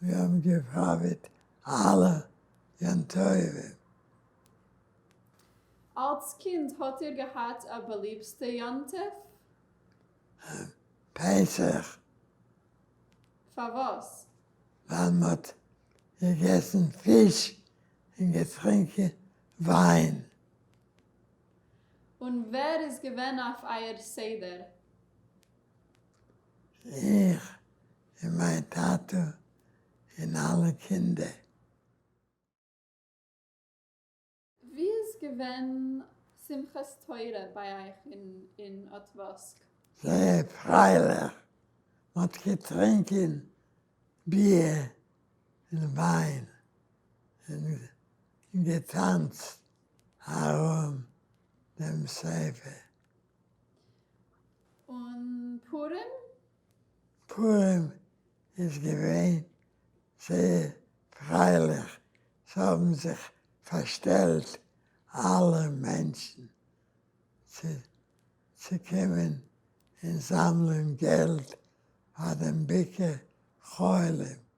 מיר האבן געפראוועט אלע יום טובים. אלס קינד האט איר געהאט א באליבסטע יום טוב? פסח. פארוואס? ווייל מ'האט געגעסן פיש און געטרינקען וויין. און ווער איז געווען אויף אייער סדר? איך און מיין טאטע און אלע קינדער. ווי איז געווען שמחת תורה ביי אייך אין אטוואסק? זייער פרייליך, מ'האט געטרינקען ביר און וויין און געטאנצט ארום דעם ספר. און פורים? פורים איז געווען זייער פרייליך, ס'האבן זיך פארשטעלט אלע מענטשן צו קומען און זאמלען געלט פאר דעם ביקור חולים.